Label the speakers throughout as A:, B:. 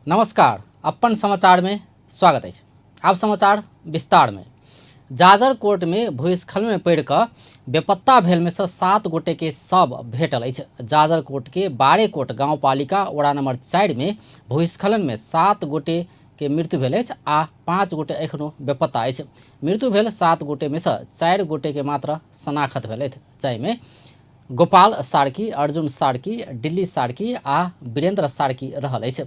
A: नमस्कार, अपन समाचार में स्वागत अछि। आब समाचार विस्तार में। जाजरकोट में भूस्खलन में पड़ि कऽ बेपत्ता भेल में से 7 गोटे के शव भेटल अछि। जाजरकोट के बारेकोट गांवपालिका वड़ा नंबर 4 में भूस्खलन में 7 गोटे के मृत्यु भेल अछि आ 5 गोटे एखनो बेपत्ता अछि। मृत्यु भेल 7 गोटे में से 4 गोटे के मात्र शनाखत भेल अछि, जाहिमे गोपाल सार्की, अर्जुन सार्की, डिल्ली सार्की आ वीरेंद्र सार्की रहल अछि।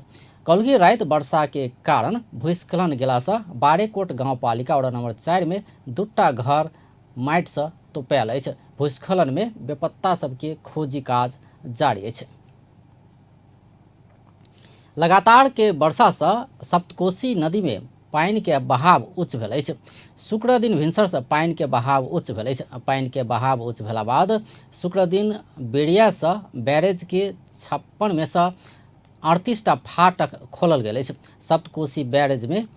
A: कलगी राति वर्षा के कारण भूस्खलन गेलासँ बारेकोट गांवपालिका वार्ड नंबर 4 में 2टा घर माटिसँ तोपायल अछि। भूस्खलन में बेपत्ता सबके खोजी काज जारी अछि। लगातार के वर्षा सँ सप्तकोशी नदी में पानि के बहाव उच्च भेल अछि। शुक्र दिन भिनसर सँ पानि के बहाव उच्च भेल अछि। पानि के बहाव उच्च भेला बाद शुक्र दिन बेरिया सँ बैरेज के 56 में सँ 38 टा फाटक खोलल गेल अछि। सप्तकोशी बैरेज में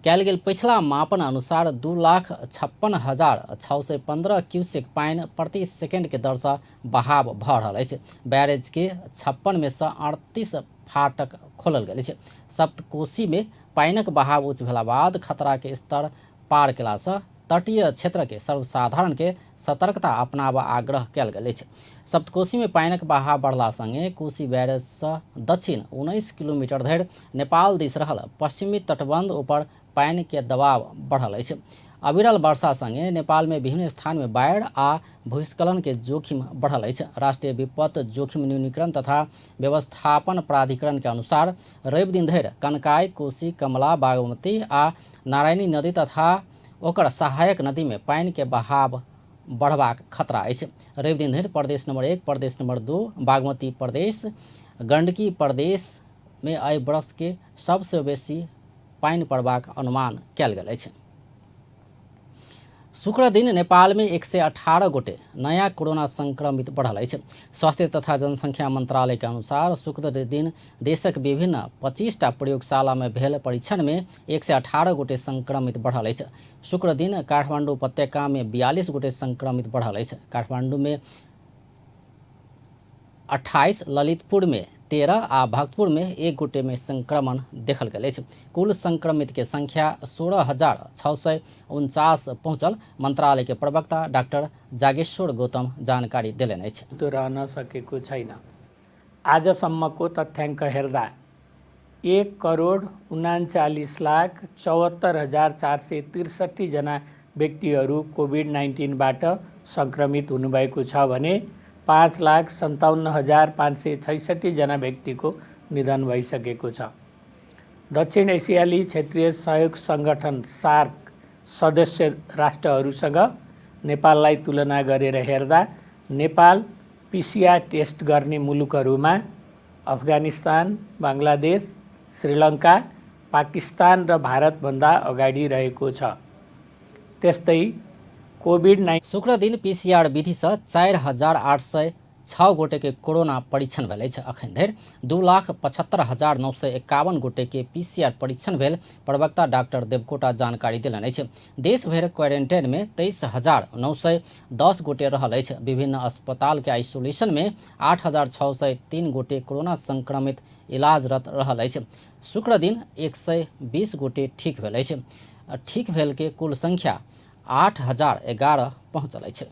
A: कयल गेल पछिला मापन अनुसार 2,56,615 क्यूसेक पानि प्रति सेकेंड के दर सँ बहाव भऽ रहल अछि। बैरेज के 56 में सँ 38 फाटक खोलल गेल अछि। सप्तकोशी में पानिक बहाव उच्च भेला बाद खतरा के स्तर पार केला सँ तटीय क्षेत्र के सर्वसाधारण के सतर्कता अपनाबऽ आग्रह कयल गेल अछि। सप्तकोशी में पानिक बहाव बढ़ला संगे कोसी बैरेज सँ दक्षिण 19 किलोमीटर धरि नेपाल दिस रहल पश्चिमी तटबंध ऊपर पानि के दबाव बढ़ल अछि। अविरल वर्षा संगे नेपाल में विभिन्न स्थान में बाढ़ि आ भूस्खलन के जोखिम बढ़ल अछि। राष्ट्रीय विपत्त जोखिम न्यूनीकरण तथा व्यवस्थापन प्राधिकरण के अनुसार रवि दिन धरि कनकाई, कोसी, कमला, बागमती आ नारायणी नदी तथा ओकर सहायक नदी में पानि के बहाव बढ़बाक खतरा अछि। रवि दिन धरि प्रदेश नंबर 1, प्रदेश नंबर 2, बागमती प्रदेश, गंडकी प्रदेश में एहि वर्ष के सबसे बेसी पानि पड़बाक अनुमान कयल गेल अछि। शुक्र दिन नेपाल में 118 गोटे नया कोरोना संक्रमित बढ़ल अछि। स्वास्थ्य तथा जनसंख्या मंत्रालय के अनुसार शुक्र दिन देशक विभिन्न 25 टा प्रयोगशाला में भेल परीक्षण में 118 गोटे संक्रमित बढ़ल अछि। शुक्र दिन काठमांडू उपत्यका में 42 गोटे संक्रमित बढ़ल अछि। काठमांडू में 28, ललितपुर में 13 आ भक्तपुर में 1 गोटे में संक्रमण देखल गेल अछि। कुल संक्रमित के संख्या 16,649 पहुंचल मंत्रालय के प्रवक्ता डॉक्टर जागेश्वर गौतम जानकारी देलनि अछि।
B: त्यो रहन सकेको छैन। आजसम्मको तथ्याङ्क हेर्दा 1,39,74,463 जना व्यक्तिहरू कोभिड नाइन्टिनबाट सङ्क्रमित हुनुभएको छ भने 5,57,566 जना व्यक्तिको निधन भइसकेको छ। दक्षिण एसियाली क्षेत्रीय सहयोग सङ्गठन सार्क सदस्य राष्ट्रहरूसँग नेपाललाई तुलना गरेर हेर्दा नेपाल पिसिआर टेस्ट गर्ने मुलुकहरूमा अफगानिस्तान, बङ्गलादेश, श्रीलङ्का, पाकिस्तान र भारतभन्दा अगाडि रहेको छ। त्यस्तै कोभिड नाइन
A: शुक्र दिन पीसीआर विधि सँ 4,806 गोटे के कोरोना परीक्षण भेल अछि। अखन धरि 2,75,951 गोटे के पीसीआर परीक्षण भेल प्रवक्ता डॉक्टर देवकोटा जानकारी देलनि अछि। देश भरि क्वारेंटाइन में 23,910 गोटे रहल अछि। विभिन्न अस्पताल के आइसोलेशन में 8,603 गोटे कोरोना संक्रमित इलाजरत रहल अछि। शुक्र दिन 120 गोटे ठीक भेल अछि। ठीक भेल के कुल संख्या 8,011 पहुंचल अछि।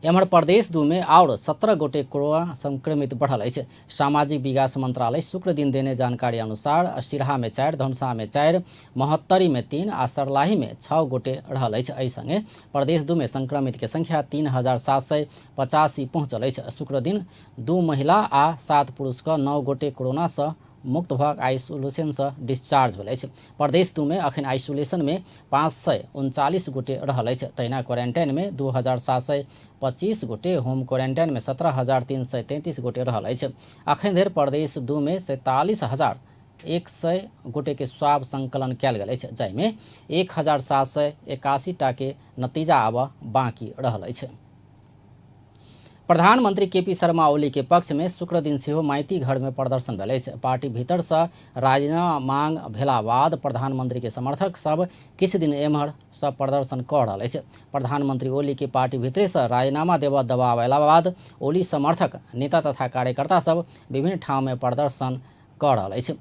A: एम्हर प्रदेश 2 में आओर 17 गोटे कोरोना संक्रमित बढ़ल अछि। सामाजिक विकास मंत्रालय शुक्र दिन देने जानकारी अनुसार सिरहा में 4, धनुषा में 4, महोत्तरी में 3 आ सर्लाही में 6 गोटे रहल अछि। एहि संगे प्रदेश 2 में संक्रमित के संख्या 3,785 पहुंचल अछि। शुक्र दिन 2 महिला आ 7 पुरुष के 9 गोटे कोरोना सँ मुक्त भऽ आइसोलेशन सँ डिस्चार्ज भेल अछि। प्रदेश 2 में अखन आइसोलेशन में 539 गोटे रहल अछि। तहिना क्वारेंटाइन में 2,725 गोटे, होम क्वारेंटाइन में 17,333 गोटे रहल अछि। अखन धरि प्रदेश 2 में 47,100 गोटे के स्वाब संकलन कयल गेल अछि, जाहिमे 1,781 टा के नतीजा आबऽ बाकी रहल अछि। प्रधानमंत्री केपी शर्मा ओली के पक्ष में शुक्र दिन सेहो माइती घर में प्रदर्शन भेल अछि। पार्टी भीतर सँ राजीनामा मांग भेला बाद प्रधानमंत्री के समर्थक सब किछु दिन एम्हर सँ प्रदर्शन कऽ रहल अछि। प्रधानमंत्री ओली के पार्टी भीतरे सँ राजीनामा देबऽ दबाव अयला बाद ओली समर्थक नेता तथा कार्यकर्ता सब विभिन्न ठाम में प्रदर्शन कऽ रहल अछि।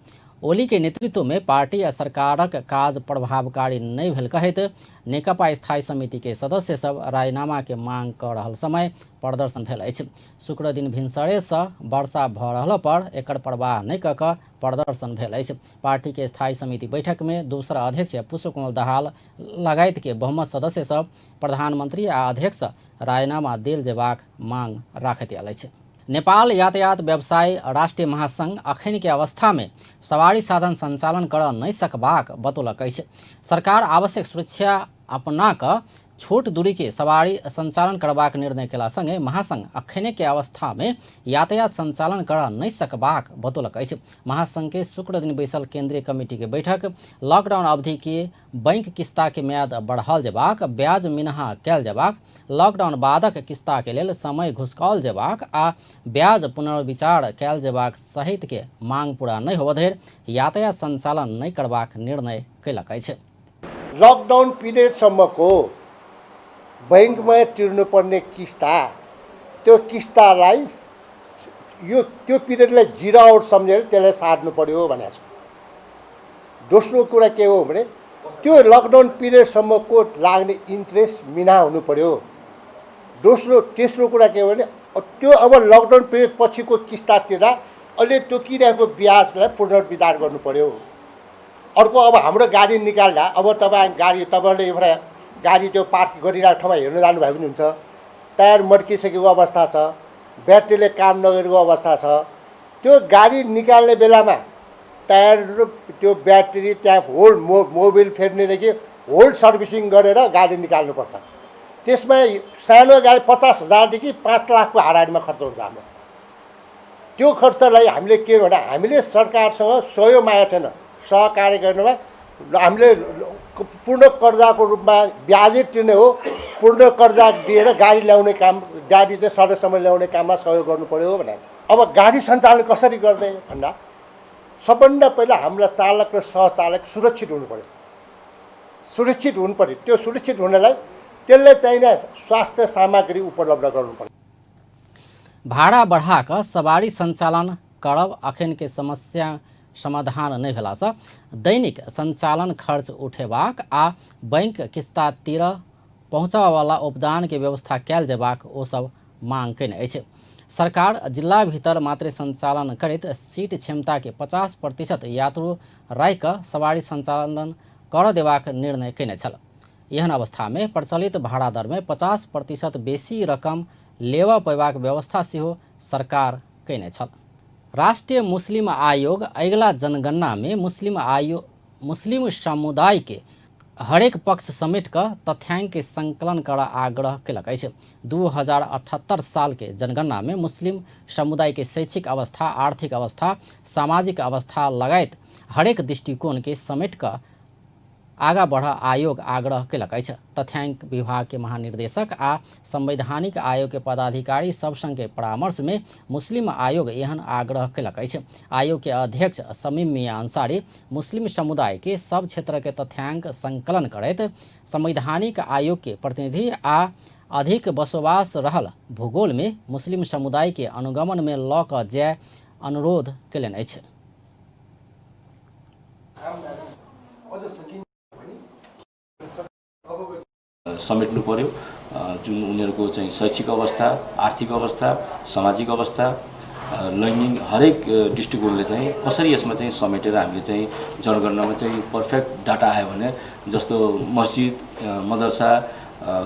A: ओली के नेतृत्व में पार्टी आ सरकारक काज प्रभावकारी नहि भेल कहैत नेकपा स्थायी समिति के सदस्य सब राजीनामा के मांग कऽ रहल समय प्रदर्शन भेल अछि। शुक्र दिन भिनसरे से वर्षा भऽ रहल पर एकर परवाह नहि कऽ कऽ प्रदर्शन भेल अछि। पार्टी के स्थायी समिति बैठक में दोसर अध्यक्ष पुष्पकमल दाहाल लगायत के बहुमत सदस्य सब प्रधानमंत्री आ अध्यक्ष राजीनामा देल जेबाक मांग राखैत आयल अछि। नेपाल यातायात व्यवसाय राष्ट्रीय महासंघ अखन के अवस्था में सवारी साधन संचालन कर नहि सकबाक बतौलक अछि। सरकार आवश्यक सुरक्षा अपना कऽ छोट दूरी के सवारी संचालन करबाक निर्णय केला संगे महासंघ अखन के अवस्था में यातायात संचालन कर नहि सकबाक बतौलक अछि। महासंघ के शुक्र दिन बैसल केंद्रीय कमिटी के बैठक लॉकडाउन अवधि के बैंक किस्ता के म्याद बढ़ाओल जेबाक, ब्याज मिनहा कयल जेबाक, लॉकडाउन बादक किस्ता के लेल समय घुसकाओल जेबाक आ ब्याज पुनर्विचार कयल जेबाक सहित के मांग पूरा नहि होबय धरि यातायात संचालन नहि करबाक निर्णय कयलक अछि।
C: लकडाउन पिरियडसम्मको बैंकमा तिर्नुपर्ने किस्ता, त्यो किस्तालाई यो त्यो पिरियडलाई जिरो आउट सम्झेर त्यसलाई सार्नु पर्यो भनेको छ। दोस्रो कुरा के हो भने त्यो लकडाउन पिरियडसम्मको लाग्ने इन्ट्रेस्ट मिना हुनु पर्यो। दोस्रो तेस्रो कुरा के हो भने त्यो अब लकडाउन पिरियड पछिको किस्तातिर अहिले तोकिरहेको ब्याजलाई पुनर्विचार गर्नु पर्यो। अर्को अब हाम्रो गाडी निकाल्दा अब तपाईँ गाडी तपाईँहरूले एउटा गाडी त्यो पार्क गरिरहेको ठाउँमा हेर्नु जानुभयो भने हुन्छ, टायर मर्किसकेको अवस्था छ, ब्याट्रीले काम नगरेको अवस्था छ। त्यो गाडी निकाल्ने बेलामा टायर र त्यो ब्याट्री त्यहाँ होल मोबिल फेर्नेदेखि होल सर्भिसिङ गरेर गाडी निकाल्नुपर्छ। त्यसमा सानो गाडी 50,000 देखि 5 लाखको हाराहारीमा खर्च हुन्छ हाम्रो। त्यो खर्चलाई हामीले के भन्दा हामीले सरकारसँग सहयोग मागेको छैन, सहकार्य गर्नुमा हामीले पूर्ण कर्जाको रूपमा ब्याजै तिर्ने हो, पूर्ण कर्जा दिएर गाडी ल्याउने काम, गाडी चाहिँ सडकसम्म ल्याउने काममा सहयोग गर्नु पर्यो भनेको छ। अब गाडी सञ्चालन कसरी गर्ने भन्दा सबभन्दा पहिला हाम्रा चालक र सहचालक सुरक्षित हुनु पर्यो, सुरक्षित हुनु पर्यो। त्यो सुरक्षित हुनलाई त्यसलाई चाहिने स्वास्थ्य सामग्री उपलब्ध गराउनु पर्यो।
A: भाडा बढ़ाकऽ सवारी संचालन करब अखन के समस्या समाधान नहि भेलासँ दैनिक संचालन खर्च उठेबाक आ बैंक किस्ता तिर पहुँचबयवला उपदान के व्यवस्था कयल जेबाक ओ सब मांग कयने अछि। सरकार जिला भीतर मात्रे संचालन करैत सीट क्षमता के 50% यात्रु राखि कऽ सवारी संचालन करऽ देबाक निर्णय कयने छल। एहन अवस्था में प्रचलित भाड़ा दर में 50% बेसी रकम लेबऽ पयबाक व्यवस्था सेहो सरकार कयने छल। राष्ट्रीय मुस्लिम आयोग अगिला जनगणना में मुस्लिम समुदाय के हरेक पक्ष समेट कऽ तथ्यांक के संकलन करऽ आग्रह कयलक अछि। 2078 साल के जनगणना में मुस्लिम समुदाय के शैक्षिक अवस्था, आर्थिक अवस्था, सामाजिक अवस्था लगायत हरेक दृष्टिकोण के समेट कऽ आगा बढ़ आयोग आग्रह कयलक अछि। तथ्यांक विभाग के महानिर्देशक आ संवैधानिक आयोग के पदाधिकारी सब संग के परामर्श में मुस्लिम आयोग एहन आग्रह कयलक अछि। आयोग के अध्यक्ष शमीम मियां अंसारी मुस्लिम समुदाय के सब क्षेत्र के तथ्यांक संकलन करैत संवैधानिक आयोग के प्रतिनिधि आ अधिक बसोबास रहल भूगोल में मुस्लिम समुदाय के अनुगमन में लऽ कऽ जाय अनुरोध कयलनि अछि।
D: समेट्नु पर्यो, जुन उनीहरूको चाहिँ शैक्षिक अवस्था, आर्थिक अवस्था, सामाजिक अवस्था, लैङ्गिक हरेक दृष्टिकोणले चाहिँ कसरी यसमा चाहिँ समेटेर हामीले चाहिँ जनगणनामा चाहिँ पर्फेक्ट डाटा आयो भने जस्तो मस्जिद, मदरसा,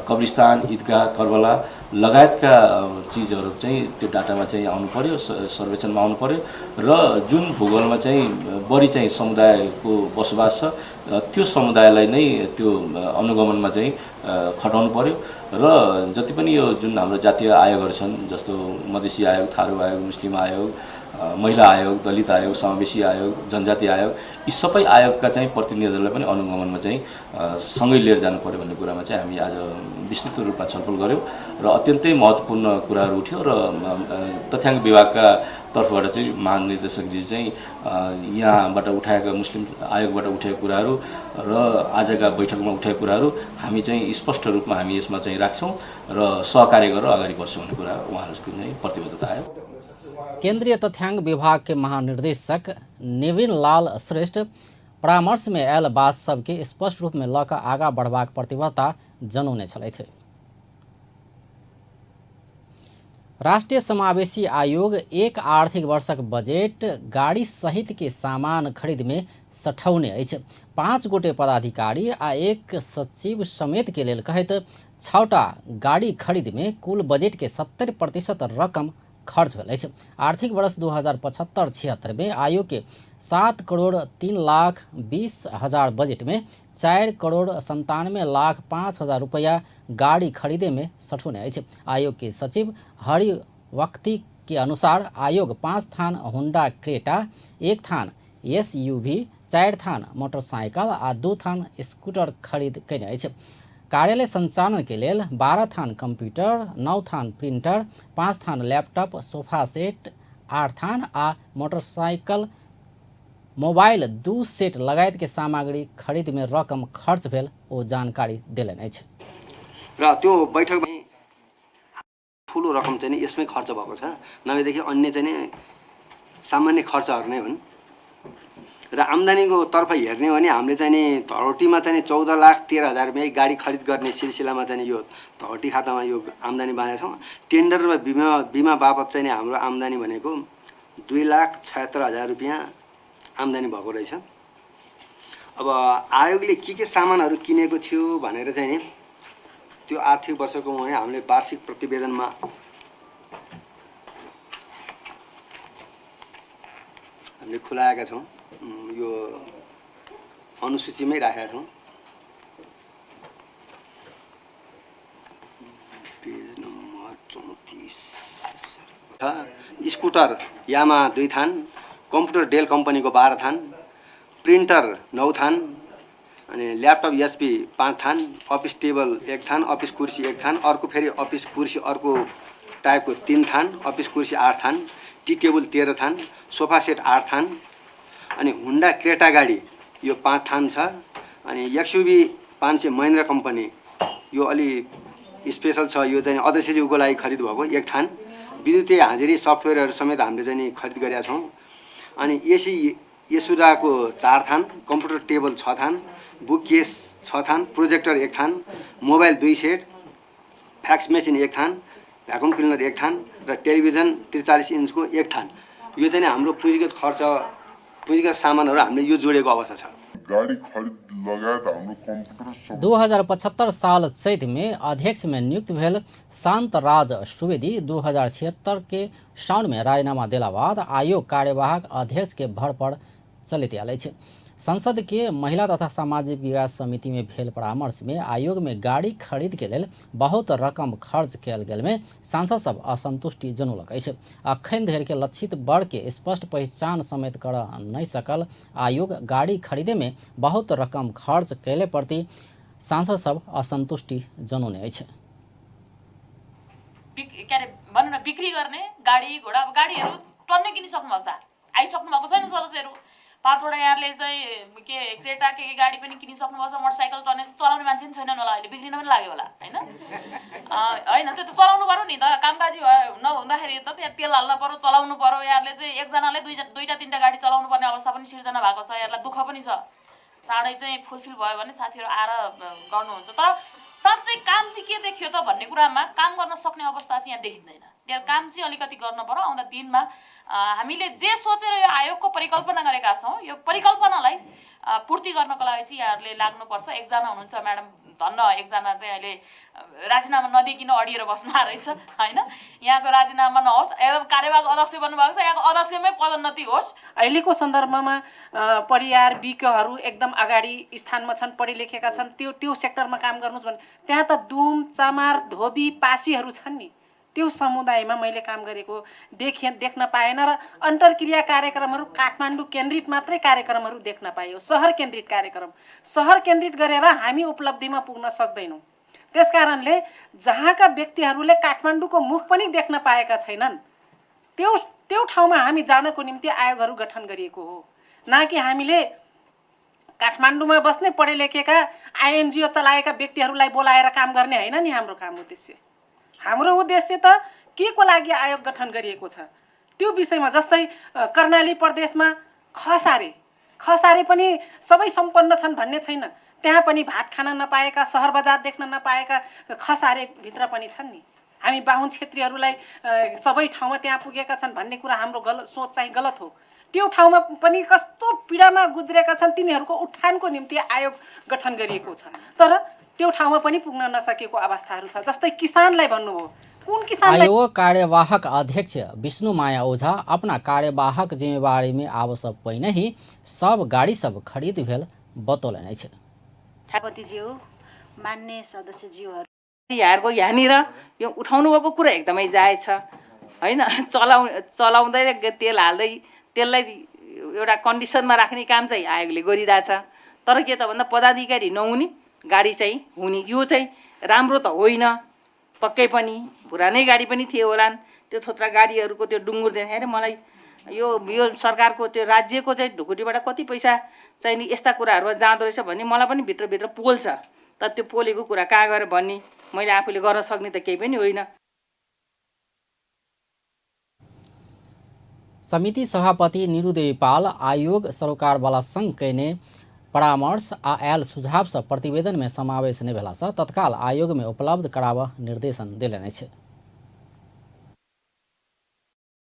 D: कब्रिस्तान, ईदगाह, करबला लगायतका चिजहरू चाहिँ त्यो डाटामा चाहिँ आउनु पर्यो, सर्वेक्षणमा आउनु पर्यो र जुन भूगोलमा चाहिँ बढी चाहिँ समुदायको बसोबास छ त्यो समुदायलाई नै त्यो अनुगमनमा चाहिँ खटाउनु पर्यो र जति पनि यो जुन हाम्रो जातीय आयोगहरू छन् जस्तो मधेसी आयोग, थारू आयोग, मुस्लिम आयोग, महिला आयोग, दलित आयोग, समावेशी आयोग, जनजाति आयोग, यी सबै आयोगका चाहिँ प्रतिनिधिहरूलाई पनि अनुगमनमा चाहिँ सँगै लिएर जानु पर्यो भन्ने कुरामा चाहिँ हामी आज विस्तृत रूपमा छलफल गऱ्यौँ र अत्यन्तै महत्त्वपूर्ण कुराहरू उठ्यो र तथ्याङ्क विभागका तर्फबाट चाहिँ महानिर्देशकजी चाहिँ यहाँबाट उठाएका मुस्लिम आयोगबाट उठेका कुराहरू र आजका बैठकमा उठेका कुराहरू हामी चाहिँ स्पष्ट रूपमा हामी यसमा चाहिँ राख्छौँ र सहकार्य गरेर अगाडि बढ्छौँ भन्ने कुरा उहाँहरूको चाहिँ प्रतिबद्धता आयो।
A: केंद्रीय तथ्यांक विभाग के महानिर्देशक निविन लाल श्रेष्ठ परामर्श में आयल बात सबके स्पष्ट रूप में लऽ कऽ आगाँ बढ़बाक प्रतिबद्धता जनौने छलथि। राष्ट्रिय समावेशी आयोग एक आर्थिक वर्षक बजेट गाड़ी सहित के सामान खरीद में सठौने अछि। 5 गोटे पदाधिकारी आ 1 सचिव समेत के लेल कहैत 6टा गाड़ी खरीद में कुल बजेट के 70% रकम खर्च भेल अछि। आर्थिक वर्ष 2075-76 में आयोग के 7,03,20,000 बजेट में 4,97,05,000 रुपया गाड़ी खरीदे में सठौने अछि। आयोग के सचिव हरि वक्ती के अनुसार आयोग 5 थान होंडा क्रेटा, 1 थान SUV, 4 थान मोटरसाइकिल आ 2 थान स्कूटर खरीद कयने अछि। कार्यालय संचालन के लेल 12 थान कंप्यूटर, 9 थान प्रिंटर, 5 थान लैपटॉप, सोफा सेट 8 थान आ मोटरसाइकिल मोबाइल 2 सेट लगायत के सामग्री खरीद में रकम खर्च भेल ओ जानकारी देलनि अछि।
E: र त्यो बैठकमा ठुलो रकम चाहिँ नि यसमै खर्च भएको छ, नभएदेखि अन्य चाहिँ नि सामान्य खर्चहरू नै हुन्। र आम्दानीको तर्फ हेर्ने हो भने हामीले चाहिँ नि धरोटीमा चाहिँ नि 14,13,000 रुपियाँ गाडी खरिद गर्ने सिलसिलामा चाहिँ नि यो धरोटी खातामा यो आम्दानी बाँधेका छौँ। टेन्डर र बिमा बापत चाहिँ नि हाम्रो आम्दानी भनेको 2,76,000 रुपियाँ आम्दानी भएको रहेछ। अब आयोगले के के सामानहरू किनेको थियो भनेर चाहिँ नि त्यो आर्थिक वर्षको भने हामीले वार्षिक प्रतिवेदनमा हामीले खुलाएका छौँ, यो अनुसूचीमै राखेका छौँ। पेज नम्बर 34 छ। स्कुटर यामा 2 थान, कम्प्युटर डेल कम्पनीको 12 थान, प्रिन्टर 9 थान, अनि ल्यापटप एचपी 5 थान, अफिस टेबल 1 थान, अफिस कुर्सी 1 थान, अर्को फेरि अफिस कुर्सी अर्को टाइपको 3 थान, अफिस कुर्सी 8 थान, टी टेबल 13 थान, सोफा सेट 8 थान, अनि होन्डा क्रेटा गाडी यो 5 थान छ, अनि एक्सयुभी 500 महिन्द्रा कम्पनी यो अलि स्पेसल छ, यो चाहिँ अध्यक्षज्यूको लागि खरिद भएको 1 थान, विद्युतीय हाजिरी सफ्टवेयरहरू समेत हामीले चाहिँ खरिद गरेका छौँ, अनि एसी यसुराको 4 थान, कम्प्युटर टेबल 6 थान, बुक केस 6 थान, प्रोजेक्टर 1 थान, मोबाइल 2 सेट, फ्याक्स मेसिन 1 थान, भ्याकुम क्लिनर 1 थान र टेलिभिजन 43 इन्चको 1 थान। यो चाहिँ हाम्रो पुँजीगत खर्च, पुँजीगत सामानहरू हामीले यो जोडेको अवस्था छ।
F: गाडी खरिद लगायत हाम्रो कम्प्युटर
A: 2075 साल चैत में अध्यक्ष में नियुक्त भेल शांतराज सुवेदी 2076 के साउन में राजीनामा देला बाद आयोग कार्यवाहक अध्यक्ष के भर पर चलित आयल अछि। संसद के महिला तथा सामाजिक विकास समिति में भेल परामर्श में आयोग में गाड़ी खरीद के लेल बहुत रकम खर्च कयल गेल में सांसद सब असंतुष्टि जनौलक अछि। अखन धरि के लक्षित वर्ग के स्पष्ट पहचान समेत कर नहि सकल आयोग गाड़ी खरीदे में बहुत रकम खर्च कयले प्रति सांसद सब असंतुष्टि जनौने अछि।
G: के अरे भनौँ न, बिक्री गर्ने गाडी घोडा गाडीहरू टन्नै किनिसक्नु भएको छ, आइसक्नु भएको छैन सदस्यहरू। 5वटा यहाँले चाहिँ के क्रेटा के के गाडी पनि किनिसक्नु भएको छ, मोटरसाइकल टन्ने चलाउने मान्छे पनि छैनन् होला, अहिले बिग्रिन पनि लाग्यो होला होइन। होइन त्यो त चलाउनु पऱ्यो नि त, कामकाजी भयो नहुँदाखेरि त त्यहाँ तेल हाल्न पऱ्यो, चलाउनु पऱ्यो। यहाँले चाहिँ एकजनाले दुईवटा तिनवटा गाडी चलाउनु पर्ने अवस्था पनि सिर्जना भएको छ, यहाँलाई दुःख पनि छ। चाँडै चाहिँ फुलफिल भयो भने साथीहरू आएर गर्नुहुन्छ। तर साँच्चै काम चाहिँ के देखियो त भन्ने कुरामा काम गर्न सक्ने अवस्था चाहिँ यहाँ देखिँदैन। त्यहाँ काम चाहिँ अलिकति गर्न पर्यो। आउँदा दिनमा हामीले जे सोचेर यो आयोगको परिकल्पना गरेका छौँ, यो परिकल्पनालाई पूर्ति गर्नको लागि चाहिँ यहाँहरूले लाग्नुपर्छ। एकजना हुनुहुन्छ म्याडम धन्न, एकजना चाहिँ अहिले राजीनामा नदिइकन अडिएर बस्नु भएको रहेछ होइन। यहाँको राजीनामा नहोस्, एकदम कार्यवाहक अध्यक्ष बन्नुभएको छ, यहाँको अध्यक्षमै पदोन्नति होस्।
H: अहिलेको सन्दर्भमा परियार विकहरू एकदम अगाडि स्थानमा छन्, पढे लेखेका छन्, त्यो त्यो सेक्टरमा काम गर्नुहोस् भने त्यहाँ त दुम चमार धोबी पासीहरू छन् नि। त्यो समुदायमा मैले काम गरेको देख्न पाएन र अन्तर्क्रिया कार्यक्रमहरू काठमाडौँ केन्द्रित मात्रै कार्यक्रमहरू देख्न पाइयो। सहर केन्द्रित कार्यक्रम, सहर केन्द्रित गरेर हामी उपलब्धिमा पुग्न सक्दैनौँ। त्यसकारणले जहाँका व्यक्तिहरूले काठमाडौँको मुख पनि देख्न पाएका छैनन् त्यो त्यो ठाउँमा हामी जानको निम्ति आयोगहरू गठन गरिएको हो, न कि हामीले काठमाडौँमा बस्ने पढे लेखेका आइएनजिओ चलाएका व्यक्तिहरूलाई बोलाएर काम गर्ने होइन नि हाम्रो काम उद्देश्य। हाम्रो उद्देश्य त के को लागि आयोग गठन गरिएको छ, त्यो विषयमा जस्तै कर्णाली प्रदेशमा खसारे खसारे पनि सबै सम्पन्न छन् भन्ने छैन, त्यहाँ पनि भात खान नपाएका, सहर बजार देख्न नपाएका खसारे भित्र पनि छन् नि। हामी बाहुन क्षेत्रीहरूलाई सबै ठाउँमा त्यहाँ पुगेका छन् भन्ने कुरा हाम्रो गलत सोच चाहिँ गलत हो। त्यो ठाउँमा पनि कस्तो पीडामा गुज्रेका छन्, तिनीहरूको उत्थानको निम्ति आयोग गठन गरिएको छ, तर त्यो ठाउँमा पनि पुग्न नसकेको अवस्थाहरू छ। जस्तै किसानलाई भन्नुभयो, कुन किसानलाई?
A: आयोग कार्यवाहक अध्यक्ष विष्णु माया ओझा अपना कार्यवाहक जिम्मेवारी में आबऽ सँ पहिने ही सब गाड़ी सब खरीद भेल बतौलनि अछि।
I: सभापतिज्यू, मान्य सदस्यज्यूहरू,
J: यहाँहरूको यहाँनिर यो उठाउनु भएको कुरा एकदमै जायज छ होइन। चलाउँदै तेल हाल्दै त्यसलाई एउटा कन्डिसनमा राख्ने काम चाहिँ आयोगले गरिरहेछ, तर के त भन्दा पदाधिकारी नहुने गाडी चाहिँ हुने, यो चाहिँ राम्रो त होइन। पक्कै पनि पुरानै गाडी पनि थियो होलान्, त्यो थोत्रा गाडीहरूको त्यो डुङ्गुर देखाएर मलाई यो यो सरकारको त्यो राज्यको चाहिँ ढुकुटीबाट कति पैसा चाहिँ नि यस्ता कुराहरूमा जाँदो रहेछ भन्ने मलाई पनि भित्रभित्र पोल्छ। तर त्यो पोलेको कुरा कहाँ गएर भन्ने, मैले आफूले गर्न सक्ने त केही पनि होइन।
A: समिति सभापति निरुदेवी पाल आयोग सरोकारवाला संघ कयने परामर्श आ आयल सुझाव सब प्रतिवेदन में समावेश नहि भेला सँ तत्काल आयोग में उपलब्ध कराबऽ निर्देशन देलनि अछि।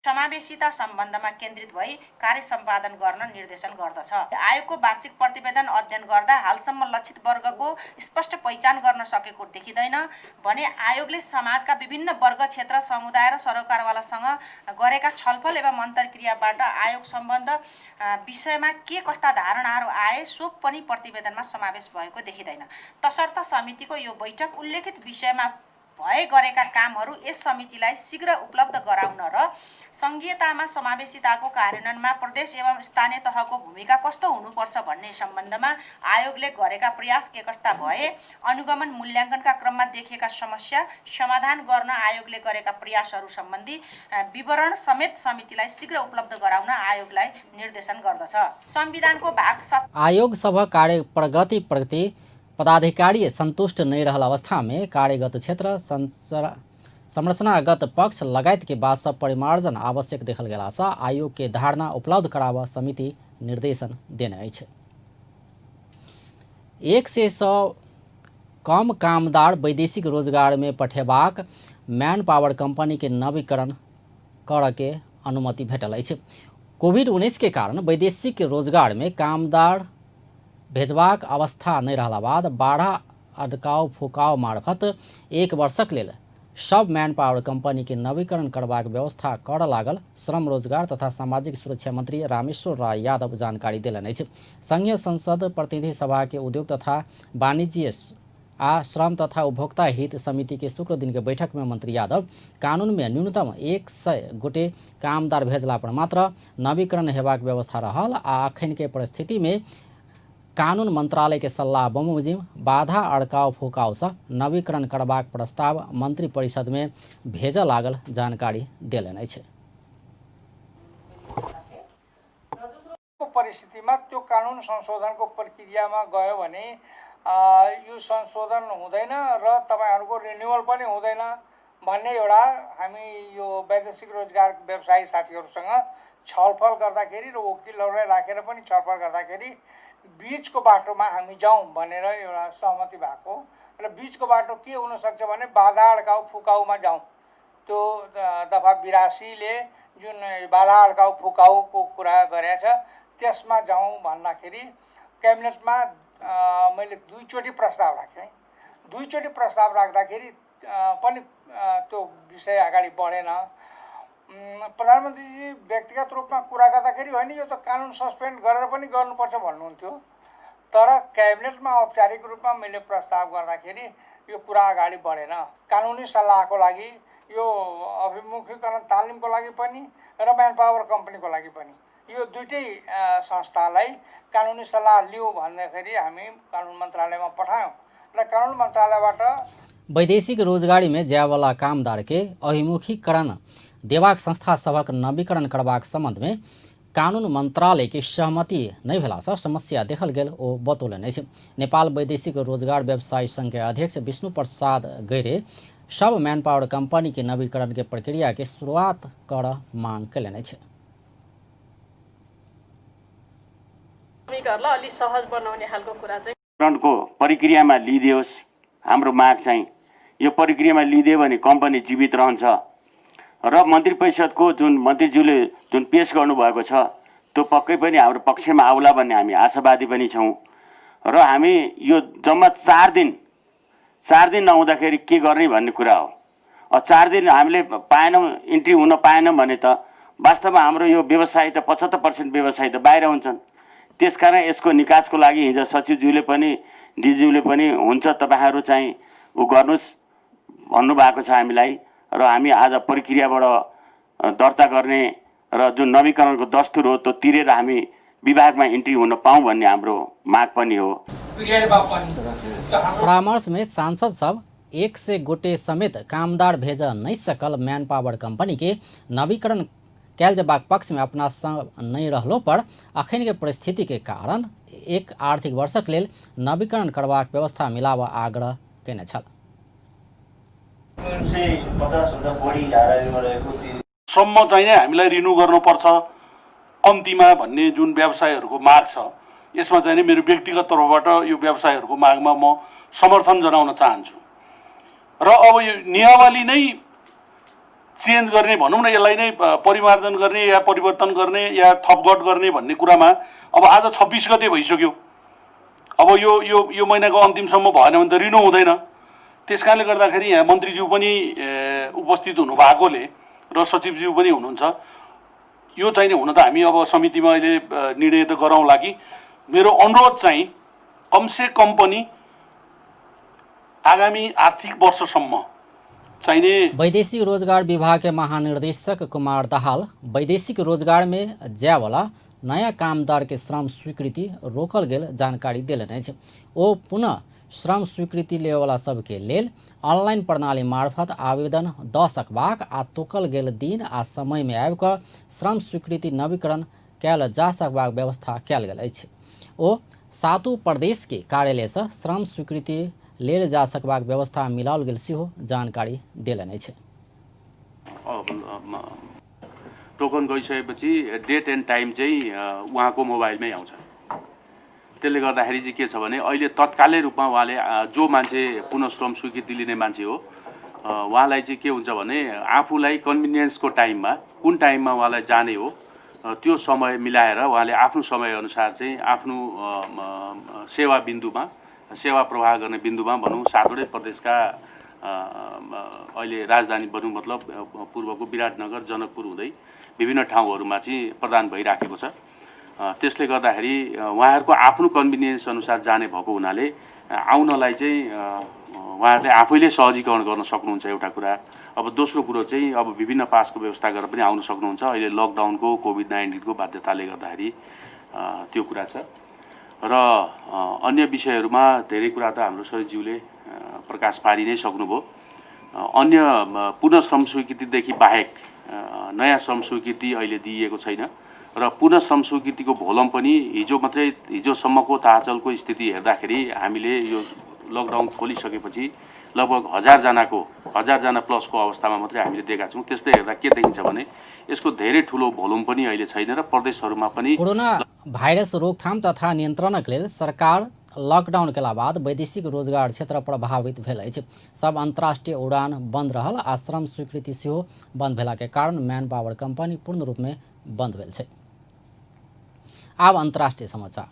K: समावेशिता सम्बन्धमा केन्द्रित भई कार्य सम्पादन गर्न निर्देशन गर्दछ। आयोगको वार्षिक प्रतिवेदन अध्ययन गर्दा हालसम्म लक्षित वर्गको स्पष्ट पहिचान गर्न सकेको देखिँदैन भने आयोगले समाजका विभिन्न वर्ग, क्षेत्र, समुदाय र सरोकारवालासँग गरेका छलफल एवं अन्तर्क्रियाबाट आयोग सम्बन्ध विषयमा के कस्ता धारणाहरू आए सो पनि प्रतिवेदनमा समावेश भएको देखिँदैन। तसर्थ समितिको यो बैठक उल्लेखित विषयमा भए गरेका कामहरू यस समितिलाई शीघ्र उपलब्ध गराउन र सङ्घीयतामा समावेशिताको कार्यान्वयनमा प्रदेश एवं स्थानीय तहको भूमिका कस्तो हुनुपर्छ भन्ने सम्बन्धमा आयोगले गरेका प्रयास के कस्ता भए, अनुगमन मूल्याङ्कनका क्रममा देखिएका समस्या समाधान गर्न आयोगले गरेका प्रयासहरू सम्बन्धी विवरण समेत समितिलाई शीघ्र उपलब्ध गराउन आयोगलाई निर्देशन गर्दछ। संविधानको भाग
A: आयोग सभक कार्य प्रगति प्रति पदाधिकारी संतुष्ट नहीं रहल अवस्था में कार्यगत क्षेत्र संरचनागत पक्ष लगायत के बात सब परिमार्जन आवश्यक देखल गेला सँ आयोग के धारणा उपलब्ध कराबऽ समिति निर्देशन देने अछि। 100 सँ कम कामदार वैदेशिक रोजगार में पठेबाक मैन पावर कंपनी के नवीकरण करऽ के अनुमति भेटल अछि। कोविड-19 के कारण वैदेशिक रोजगार में कामदार भेजबाक अवस्था नहि रहला बाद बाढ़ा अडकाव फुकाव मार्फत 1 वर्षक लेल सब मैन पावर कंपनी के नवीकरण करबाक व्यवस्था करऽ लागल श्रम रोजगार तथा सामाजिक सुरक्षा मंत्री रामेश्वर राय यादव जानकारी देलनि अछि। संघीय संसद प्रतिनिधि सभा के उद्योग तथा वाणिज्य आ श्रम तथा उपभोक्ता हित समिति के शुक्र दिन के बैठक में मंत्री यादव कानून में न्यूनतम 100 गोटे कामदार भेजला पर मात्र नवीकरण हेबाक व्यवस्था रहल आ अखन के परिस्थिति में कानून मंत्रालय के सल्लाह बमोजिम बाधा अड़काव फुकाव सँ नवीकरण करबाक प्रस्ताव मंत्री परिषद में भेजऽ लागल जानकारी देलनि अछि।
L: परिस्थितिमा त्यो कानुन संशोधनको प्रक्रियामा गयो भने यो संशोधन हुँदैन र तपाईहरुको रिन्युअल पनि हुँदैन भन्ने एउटा हामी यो वैदेशिक रोजगार व्यवसायी साथीहरुसँग छलफल गर्दाखेरि र वकिलहरूलाई राखेर पनि छलफल गर्दाखेरि बीचको बाटोमा हामी जाउँ भनेर एउटा सहमति भएको र बीचको बाटो के हुन सक्छ भने बाधा अड्काउ फुकाउमा जाउँ। त्यो दफा 82 ले जुन बाधा अड्काउ फुकाउको कुरा गरेको छ त्यसमा जाउँ भन्दाखेरि क्याबिनेटमा मैले दुईचोटि प्रस्ताव राखेँ। दुईचोटि प्रस्ताव राख्दाखेरि पनि त्यो विषय अगाडि बढेन। प्रधानमन्त्रीजी व्यक्तिगत रूपमा कुरा गर्दाखेरि होइन यो त कानुन सस्पेन्ड गरेर पनि गर्नुपर्छ भन्नुहुन्थ्यो, तर क्याबिनेटमा औपचारिक रूपमा मैले प्रस्ताव गर्दाखेरि यो कुरा अगाडि बढेन। कानुनी सल्लाहको लागि, यो अभिमुखीकरण तालिमको लागि पनि र म्यान पावर कम्पनीको लागि पनि यो दुईटै संस्थालाई कानुनी सल्लाह लिउँ भन्दाखेरि हामी कानुन मन्त्रालयमा पठायौँ र कानुन मन्त्रालयबाट
A: वैदेशिक रोजगारी में जायवाला कामदार के अभिमुखीकरण देबाक संस्था सभक नवीकरण करबाक संबंध में कानून मंत्रालय के सहमति नहि भेला सँ समस्या देखल गेल ओ बतौलनि अछि। नेपाल वैदेशिक रोजगार व्यवसायी संघ के अध्यक्ष विष्णु प्रसाद गैरे सब मैन पावर कंपनी के नवीकरण के प्रक्रिया के शुरुआत कर मांग कयलनि अछि।
M: श्रमिकहरूलाई अलि सहज बनाउने खालको कुरा चाहिँ
N: को प्रक्रियामा लिइदियोस्। हाम्रो माग चाहिँ यो प्रक्रियामा लिइदियो भने कम्पनी जीवित रहन्छ र मन्त्री परिषदको जुन मन्त्रीज्यूले जुन पेस गर्नुभएको छ त्यो पक्कै पनि हाम्रो पक्षमा आउला भन्ने हामी आशावादी पनि छौँ र हामी यो जम्मा 4 दिन नहुँदाखेरि के गर्ने भन्ने कुरा हो। 4 दिन हामीले पाएनौँ, इन्ट्री हुन पाएनौँ भने त वास्तवमा हाम्रो यो व्यवसाय त 75% व्यवसाय त बाहिर हुन्छन्। त्यसकारण यसको निकासको लागि हिजो सचिवज्यूले पनि डिज्यूले पनि हुन्छ तपाईँहरू चाहिँ उ गर्नुहोस् भन्नुभएको छ हामीलाई र हामी आज प्रक्रियाबाट दर्ता गर्ने र जुन नवीकरणको दस्तुर हो त्यो तिरेर हामी विभागमा इन्ट्री हुन पाऊँ भन्ने हाम्रो माग पनि हो।
A: परामर्श में सांसद सब 100 गोटे समेत कामदार भेज नहीं सकल मैन पावर कंपनी के नवीकरण कैल जबाक पक्ष में अपना नहीं रहलो पर अखन के परिस्थिति के कारण एक आर्थिक वर्षक लेल नवीकरण करबाक व्यवस्था मिलावा आग्रह केने छल।
O: 350 भन्दा बढी हाराहारीमा रहेको
P: सम्म चाहिँ हामीलाई रिन्यू गर्नुपर्छ कम्तीमा भन्ने जुन व्यवसायहरूको माग छ यसमा चाहिँ मेरो व्यक्तिगत तर्फबाट यो व्यवसायहरूको मागमा म समर्थन जनाउन चाहन्छु र अब यो नियमावली नै चेन्ज गर्ने भनौँ न, यसलाई नै परिमार्जन गर्ने या परिवर्तन गर्ने या थपघट गर्ने भन्ने कुरामा अब आज 26 गते भइसक्यो। अब यो यो यो महिनाको अन्तिमसम्म भएन भने त रिन्यू हुँदैन। त्यस कारणले गर्दाखेरि यहाँ मन्त्रीज्यू पनि उपस्थित हुनुभएकोले र सचिवज्यू पनि हुनुहुन्छ, यो चाहिँ हुन त हामी अब समितिमा अहिले निर्णय त गरौँला कि मेरो अनुरोध चाहिँ कमसे कम पनि आगामी आर्थिक वर्षसम्म चाहिने।
A: वैदेशिक रोजगार विभाग के महानिर्देशक कुमार दाहाल वैदेशिक रोजगार में जायवला नया कामदार के श्रम स्वीकृति रोकल गेल जानकारी देलनि अछि। ओ पुनः श्रम स्वीकृति लेवला सबके लेल ऑनलाइन प्रणाली मार्फत आवेदन दऽ सकबाक आ तोकल गेल दिन आ समय में आबि कऽ श्रम स्वीकृति नवीकरण कयल जा सकबाक व्यवस्था कयल गेल अछि। ओ सातू प्रदेश के कार्यालयसँ श्रम स्वीकृति लेल जा सकबाक व्यवस्था मिलाओल गेल सेहो जानकारी देलनि अछि।
Q: टोकन गइसकेपछि डेट एन्ड टाइम चाहिँ उहाँको मोबाइलमै आउँछ। त्यसले गर्दाखेरि चाहिँ के छ भने अहिले तत्कालै रूपमा उहाँले जो मान्छे पुनः श्रम स्वीकृति लिने मान्छे हो उहाँलाई चाहिँ के हुन्छ भने आफूलाई कन्भिनियन्सको टाइममा कुन टाइममा उहाँलाई जाने हो त्यो समय मिलाएर उहाँले आफ्नो समयअनुसार चाहिँ आफ्नो सेवा बिन्दुमा सेवा प्रवाह गर्ने बिन्दुमा भनौँ सातवटै प्रदेशका अहिले राजधानी भनौँ मतलब पूर्वको विराटनगर जनकपुर हुँदै विभिन्न ठाउँहरूमा चाहिँ प्रदान भइराखेको छ। त्यसले गर्दाखेरि उहाँहरूको आफ्नो कन्भिनियन्स अनुसार जाने भएको हुनाले आउनलाई चाहिँ उहाँहरूले आफैले सहजीकरण गर्न सक्नुहुन्छ एउटा कुरा। अब दोस्रो कुरो चाहिँ अब विभिन्न पासको व्यवस्था गरेर पनि आउन सक्नुहुन्छ। अहिले लकडाउनको कोभिड-19को बाध्यताले गर्दाखेरि त्यो कुरा छ र अन्य विषयहरूमा धेरै कुरा त हाम्रो सचिवज्यूले प्रकाश पारि नै सक्नुभयो। अन्य पुनः श्रम स्वीकृतिदेखि बाहेक नयाँ श्रम स्वीकृति अहिले दिइएको छैन र पुनः श्रम स्वीकृतिको भोलम पनि हिजो मात्रै हिजोसम्मको ताहाचलको स्थिति हेर्दाखेरि हामीले यो लकडाउन खोलिसकेपछि लगभग 1000जना प्लसको अवस्थामा मात्रै हामीले दिएका छौँ। त्यस्तै हेर्दा के देखिन्छ भने यसको धेरै ठुलो भोलुम पनि अहिले छैन र प्रदेशहरूमा पनि
A: कोरोना भाइरस रोकथाम तथा नियन्त्रणक लेल सरकार लकडाउन केला बाद वैदेशिक रोजगार क्षेत्र प्रभावित भेल अछि। सब अंतर्राष्ट्रीय उड़ान बंद रहल आ श्रम स्वीकृति सेहो बंद भेला के कारण मैन पावर कंपनी पूर्ण रूप में बंद भेल छै। आब अंतर्राष्ट्रीय समाचार।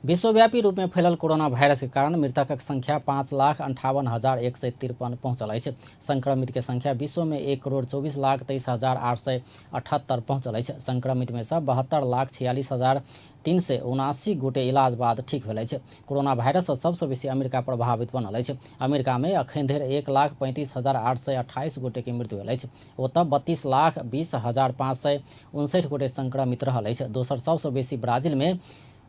A: विश्वव्यापी रूप में फैलल कोरोना वायरस के कारण मृतकक संख्या 5,58,153 पहुंचल अछि। संक्रमित के संख्या विश्व में 1,24,23,878 पहुंचल अछि। संक्रमित में से 72,46,379 गोटे इलाज बाद ठीक भेल अछि। कोरोना वायरस सबसँ बेसी अमेरिका प्रभावित बनल अछि। अमेरिका में अखन धरि 1,35,828 गोटे के मृत्यु भेल अछि। ओतऽ 32,20,559 गोटे संक्रमित रहल अछि। दोसर सबसँ बेसी ब्राजील में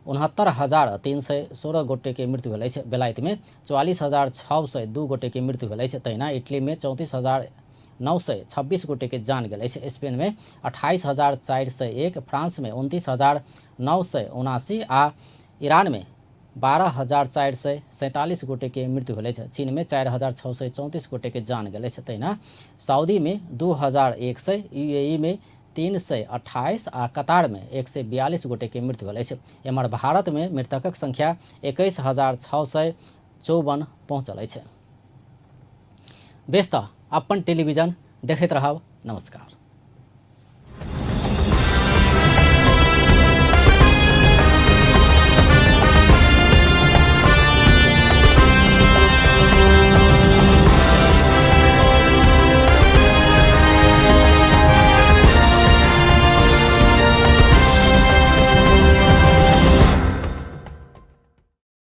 A: 69,316 गोटे के मृत्यु भेल अछि। बेलायत में 44,602 गोटे के मृत्यु भेल अछि। तहिना इटली में 34,926 गोटे के जान गेल अछि। स्पेन में 28,401, फ्रांस में 29,979 आ ईरानमे 12,447 गोटेके मृत्यु भेल अछि। चीनमे 4,634 गोटेके जान गेल अछि। तहिना सऊदीमे 2,100, यूएईमे 328 आ कतारमे 142 गोटेके मृत्यु भेल अछि। एम्हर भारतमे मृतकक संख्या 21,654 पहुँचल अछि। बेस तऽ अपन टेलीविजन देखैत रहब। नमस्कार।